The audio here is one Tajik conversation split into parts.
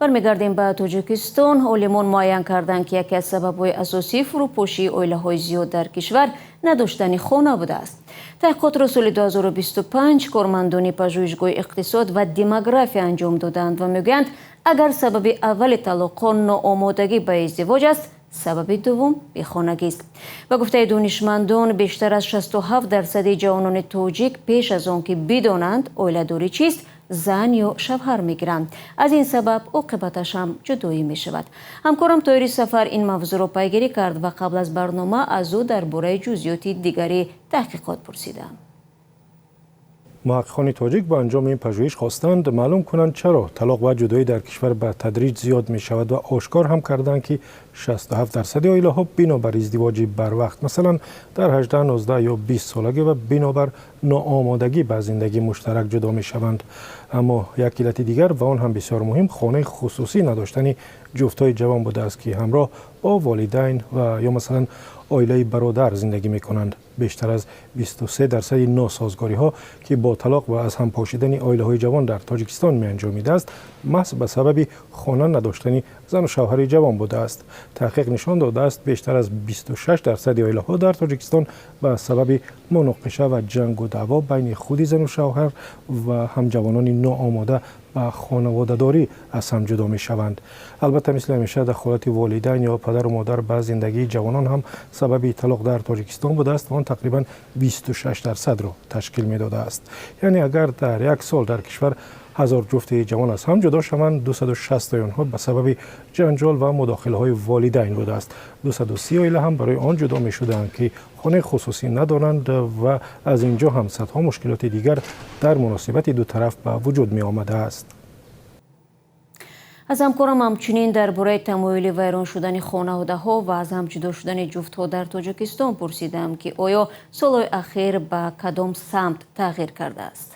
Бармегардем ба Тоҷикистон. Олимон муайян карданд, ки яке аз сабабҳои асосии фурӯпошии оилаҳои зиёд дар кишвар надоштани хона будааст. Таҳқиқотро соли 2025 кормандони Пажӯҳишгоҳи иқтисод ва демография анҷом доданд ва мегӯянд, агар сабаби аввали талоқҳо ноомодагӣ ба издивоҷ аст, сабаби дуввум бехонагист. Ба гуфтаи донишмандон, бештар аз 67 дарсади ҷавонони тоҷик пеш аз он ки бидонанд оиладорӣ чист, зан ё шавҳар мегиранд. Аз ин сабаб оқибаташ ҳам ҷудоӣ мешавад. Ҳамкорам Тоҳири Сафар ин мавзӯъро пайгирӣ кард ва қабл аз барнома аз ӯ дар бораи ҷузъиёти дигари таҳқиқот пурсидам. Муҳаққиқони тоҷик ба анҷоми ин пажӯҳиш хостанд маълум кунанд, чаро талоқ ва ҷудоӣ дар кишвар ба тадриҷ зиёд мешавад, ва ошкор ҳам карданд, ки 67 дарсади оилаҳо бинобар издивоҷи барвақт, масалан дар 18, 19 ё 20 солагӣ, ва бинобар ноомодагӣ ба зиндагии муштарак ҷудо мешаванд. Аммо як иллати дигар, ва он ҳам бисёр муҳим, хонаи хусусӣ надоштани ҷуфтҳои ҷавон будааст, ки ҳамроҳ бо волидайн ва ё масалан оилаи бародар зиндагӣ мекунанд. Бештар аз 23 дарсади носозгориҳо, ки бо талоқ ва аз ҳам пошидани оилаҳои ҷавон дар Тоҷикистон меанҷомидааст, маҳз ба сабаби хона надоштани зану шавҳари ҷавон будааст. Таҳқиқ нишон додааст, бештар аз 26 дарсади оилаҳо дар Тоҷикистон ба сабаби муноқиша ва ҷангу даъво байни худи зану шавҳар ва ҳамҷавонони ноомода ба хонаводадорӣ аз ҳам ҷудо мешаванд. Албатта, мисли ҳамеша, дахолати волидайн ё падару модар ба зиндагии ҷавонон ҳам сабаби талоқ дар Тоҷикистон будааст ва он тақрибан 26 дарсадро ташкил медодааст. Яъне агар дар як сол дар кишвар 1000 ҷуфти ҷавон аз ҳам ҷудо шаванд, 260 онҳо ба сабаби ҷанҷол ва мудохилаҳои волидайн будааст. 230 оила ҳам барои он ҷудо мешуданд, ки хонаи хусусӣ надоранд, ва аз ин ҷо ҳам садҳо мушкилоти дигар дар муносибати ду тараф ба вуҷуд меомадааст. Аз ҳамкорам ҳамчунин дар бораи тамоюли вайрон шудани хонаводаҳо ва аз ҳам ҷудо шудани ҷуфтҳо дар Тоҷикистон пурсидам, ки оё солҳои ахир ба кадом самт тағйир кардааст.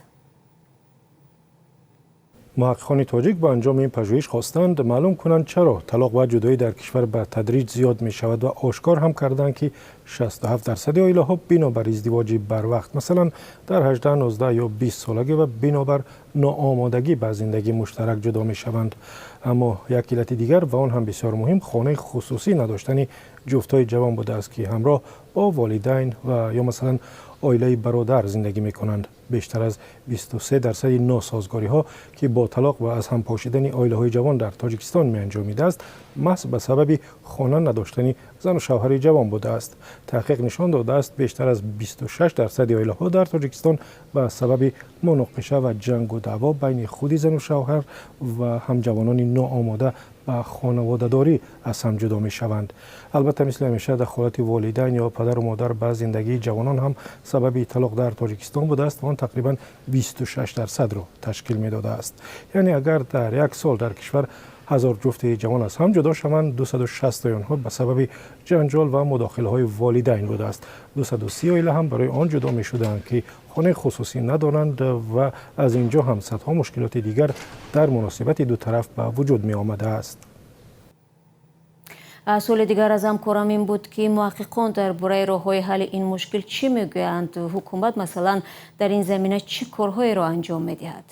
Муҳаққиқони тоҷик ба анҷоми ин пажӯҳиш хостанд маълум кунанд, чаро талоқ ва ҷудоӣ дар кишвар ба тадриҷ зиёд мешавад, ва ошкор ҳам карданд, ки 67 дарсади оилаҳо бинобар издивоҷи барвақт, масалан дар 18, 19 ё 20 солагӣ, ва бинобар ноомодагӣ ба зиндагии муштарак ҷудо мешаванд. Аммо як иллати дигар, ва он ҳам бисёр муҳим, хонаи хусусӣ надоштани ҷуфтҳои ҷавон будааст, ки ҳамроҳ бо волидайн ва ё масалан оилаи бародар зиндагӣ мекунанд. Бештар аз 23 дарсади носозгориҳо, ки бо талоқ ва аз ҳам пошидани оилаҳои ҷавон дар Тоҷикистон меанҷомидааст, маҳз ба сабаби хона надоштани зану шавҳари ҷавон будааст. Таҳқиқ нишон додааст, бештар аз 26 дарсади оилаҳо дар Тоҷикистон ба сабаби муноқиша ва ҷангу даъво байни худи зану шавҳар ва ҳамҷавонони ноомода ба хонаводадорӣ аз ҳам ҷудо мешаванд. Албатта, мисли ҳамеша, дахолати волидайн ё падару модар ба зиндагии ҷавонон ҳам сабаби талоқ дар Тоҷикистон будааст ва он тақрибан 26 дарсадро ташкил медодааст. Яъне агар дар як сол дар кишвар 1000 ҷуфти ҷавон аз ҳам ҷудо шаванд, 260 онҳо ба сабаби ҷанҷол ва мудохилаҳои волидайн будааст. 230 оила ҳам барои он ҷудо мешуданд, ки хонаи хусусӣ надоранд, ва аз ин ҷо ҳам садҳо мушкилоти дигар дар муносибати ду тараф ба вуҷуд меомадааст. Суоли дигар аз ҳамкорам ин буд, ки муҳаққиқон дар бораи роҳҳои ҳалли ин мушкил чӣ мегӯянд. Ҳукумат, масалан, дар ин замина чӣ корҳоеро анҷом медиҳад?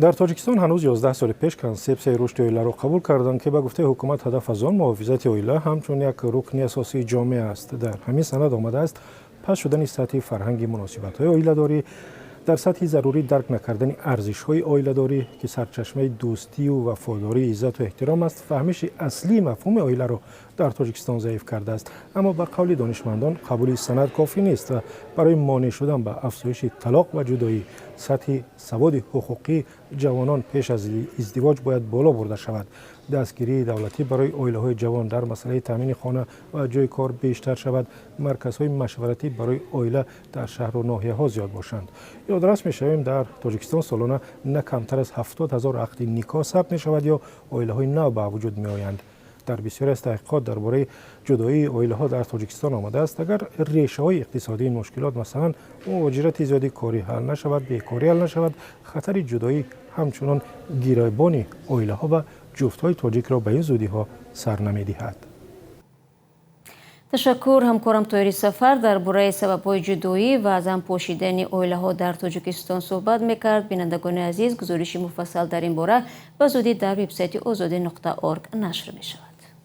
Дар Тоҷикистон ҳанӯз 11 соли пеш Консепсияи рушди оиларо қабул карданд, ки ба гуфтаи ҳукумат ҳадаф аз он муҳофизати оила ҳамчун як рукни асосии ҷомеа аст. Дар ҳамин санад омадааст, паст шудани сатҳи фарҳанги муносибатҳои оиладорӣ, дар сатҳи зарурӣ дарк накардани арзишҳои оиладорӣ, ки сарчашмаи дӯстию вафодорӣ, иззату эҳтиром аст, фаҳмиши аслии мафҳуми оиларо дар Тоҷикистон заиф кардааст. Аммо ба қавли донишмандон, қабули санад кофӣ нест ва барои монеъ шудан ба афзоиши талоқ ва ҷудоӣ сатҳи саводи ҳуқуқии ҷавонон пеш аз издивоҷ бояд боло бурда шавад, дастгирии давлатӣ барои оилаҳои ҷавон дар масъалаи таъмини хона ва ҷойи кор бештар шавад, марказҳои машваратӣ барои оила дар шаҳру ноҳияҳо зиёд бошанд. Ёдрас мешавем, дар Тоҷикистон солона на камтар аз 70 000 ақди никоҳ сабт мешавад ё оилаҳои нав ба вуҷуд меоянд. Дар бисёре аз таҳқиқот дар бораи ҷудоии оилаҳо дар Тоҷикистон омадааст, агар решаҳои иқтисодии ин мушкилот, масалан муҳоҷирати зиёди корӣ, ҳал нашавад, бекорӣ ҳал нашавад, хатари ҷудоӣ ҳамчунон гиребони оилаҳо ва ҷуфтҳои тоҷикро ба ин зудиҳо сар намедиҳад. Ташаккур. Ҳамкорам Тоҳири Сафар дар бораи сабабҳои ҷудоӣ ва аз ҳам пошидани оилаҳо дар Тоҷикистон суҳбат мекард. Бинандагони азиз, гузориши муфассал дар ин бора ба зудӣ дар вебсайти Озодӣ.org нашр мешавад.